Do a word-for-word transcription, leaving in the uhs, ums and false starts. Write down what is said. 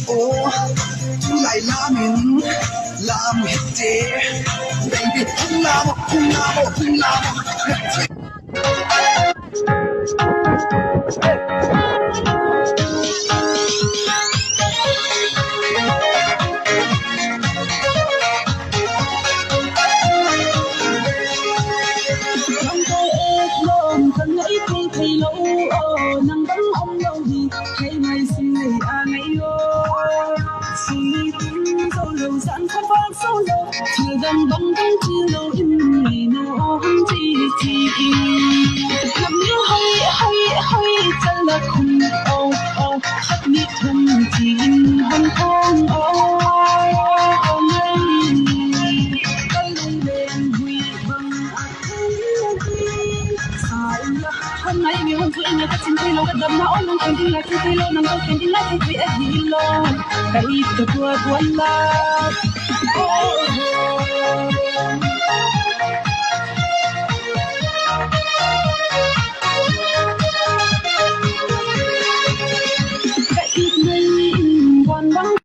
Oh, tulai lamin lam hite. Baby, hung lamo, hung lamo, hung lamo. Nang ko ek lom kan ei thei thei lo, oh, nang bang om lo hi, thei mai sim nei a nei o. Sui tum zo lo, san kha vak zo lo, thil dang bang dang thil lo, in nei no hung chi chi in. Lam liu hai hai hai, chal la khum o o, khat ni thum chi in hon thong o o ngai. Kal lei len hui bang a thei a thei. Sa um la hon ngai mi hon thu in la ka chin thei lo, ka dam na o nang ken in la chin thei lo, nang ko ken in la chin thei a hi lo. Ka i ka tua tua la. Oh, oh.